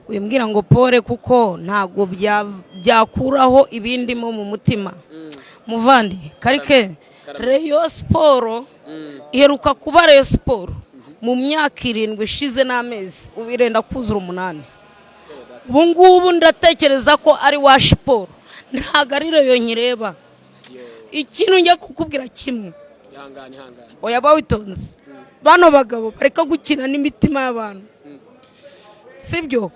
Wimbwira ngo pole, kuko ntabwo byakuraho ibindimo mu mutima. Muvandi karike, Rayon Sports iheruka kuba Rayon Sports mu myaka 7 ishize n'amezi, ubu irenda kuzura 8. Ubu ngubu ndatekereza ko ari washiporo, ntabwo ari Rayon nkireba. Ikintu njya kukubwira kimwe. Ihangane, ihangane. Oya, ba witonze. Bano bagabo bareka gukina n'imitima y'abantu, sibyo?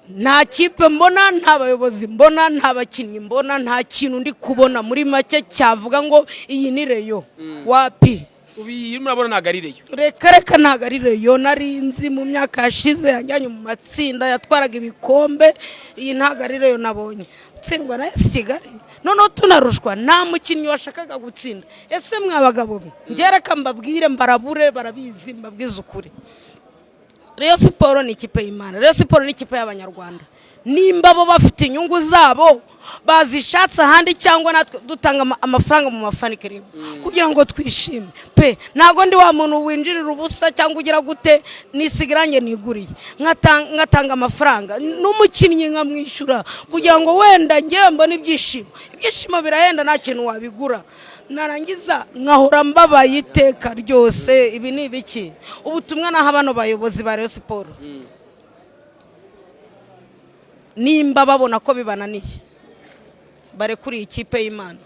Nta kipe mbona, nta bayobozi mbona, nta bakinnyi mbona, nta kintu ndi kubona muri make cyavuga ngo iyi ni Rayon. Wapi. Ubu iyi murabona ntabwo ari Rayon? Reka reka, ntabwo ari Rayon nari nzi mu myaka yashize yajyanye mu matsinda, yatwaraga ibikombe. Iyi ntabwo ari Rayon nabonye. Gutsindwa na AS Kigali, noneho tunarushwa, nta mukinnyi washakaga gutsinda. Ese mwa bagabo mwe, njye reka mbabwire, mbarabure, barabizi, mbabwize ukuri: Rayon Sports ni ikipe y'Imana, Rayon Sports ni ikipe y'Abanyarwanda. Nimba bo bafite inyungu zabo bazishatse ahandi, cyangwa natwe dutanga amafaranga mu ma fan club kugira ngo twishime pe. Ntabwo ndi wa muntu winjirira ubusa cyangwa ugira gute. Nisiga irange niguriye, ngatanga amafaranga n'umukinnyi nkamwishyura kugira ngo wenda ngewe mbone ibyishimo. Ibyishimo birahenda, nta kintu wabigura. Narangiza nkahora mbabaye iteka ryose. Ibi ni ibiki? Ubutumwa naho bano bayobozi ba Rayon Sports, nimba babona ko bibananiye, barekuriye ikipe y'Imana.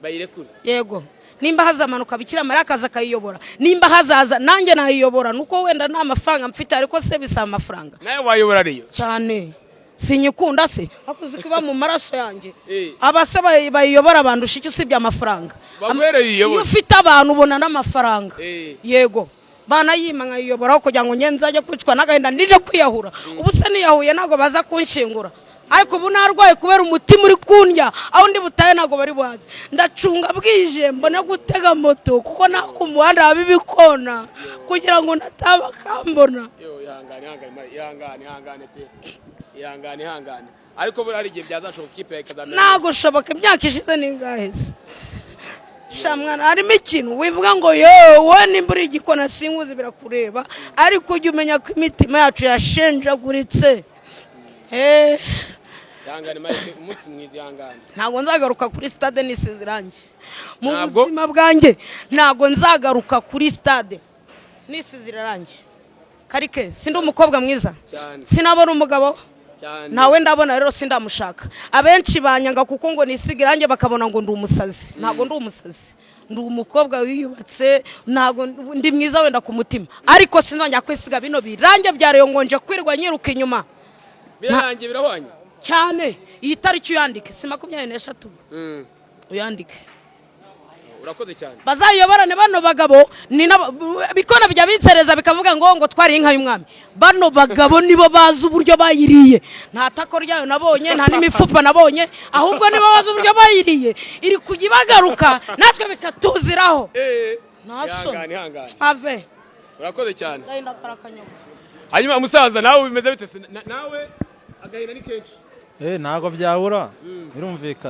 Bayirekure? Yego. Nimba hazamanuka Bikira Mariya akaza akayiyobora, nimba hazaza nanjye nayiyobora, nuko wenda nta mafaranga mfite, ariko se bisaba amafaranga? Nawe wayobora Rayon? Cyane. Sinyikunda se? Hakuze kuba mu maraso yanjye. Eh. Abase bayiyobora bandusha icyo usibye amafaranga? Baguhereye uyiyobore. Iyo ufite abantu ubona n'amafaranga. Eh. Yego, banayima nkayiyoboraho kugira ngo ngende nzajye kwicwa n'agahinda nije kwiyahura. Ubu se niyahuye ntabwo baza kunshingura? Ariko ubu narwaye kubera umutima uri kundya, aho ndi butahe ntabwo bari buhaze. Ndacunga bwije mbone gutega moto, kuko naho ku muhanda haba ibikona, kugira ngo nataba bakambona. Yo, ihangane, ihangane Mari, ihangane, ihangane pe, ihangane, ihangane. Ariko buriya hari igihe byazashoboka, ikipe yawe ikazamera. Ntabwo ushoboka. Imyaka ishize ni ingahe se? Sha mwana, harimo ikintu wivuga ngo yowe nimba uri igikona sinkuzi, birakureba, ariko ujye umenya ko imitima yacu yashenjaguritse. Eh, Ihangane Mari, umunsi mwiza, ihangane. Ntabwo nzagaruka kuri stade nisize irangi mu Ntabwo? buzima bwanjye. Ntabwo nzagaruka kuri stade nisize irangi. Karike, sindi umukobwa mwiza? Cyane. Sinabona umugabo? Cyane. Ntawe ndabona, rero sindamushaka. Abenshi banyanga kuko ngo nisiga irangi, bakabona ngo ndi umusazi. Ntabwo ndi umusazi, ndi umukobwa wiyubatse. Ntabwo ndi mwiza wenda ku mutima, ariko sinzongera kwisiga bino birange bya Rayon ngo nje kwirirwa nyiruka inyuma. Birarangiye, birahwanye. Cyane. Iyi tariki uyandike, si 23? Uyandike. Urakoze cyane. Bazayiyoborane bano bagabo. Ni bikona bijya binsereza, bikavuga ngo twariye inka y'umwami. Bano bagabo nibo bazi uburyo bayiriye. Nta tako ryayo nabonye, nta n'imifupa nabonye, ahubwo nibo bazi uburyo bayiriye. Iri kujya ibagaruka, natwe bikatuziraho. Eh. Nta soni. Ihangane, ihangane. Ave. Urakoze cyane. Gahinda karakanyoka. Hanyuma musaza, nawe bimeze bite se? Nawe agahinda ni kenshi? Eh, ntabwo byabura, birumvikana.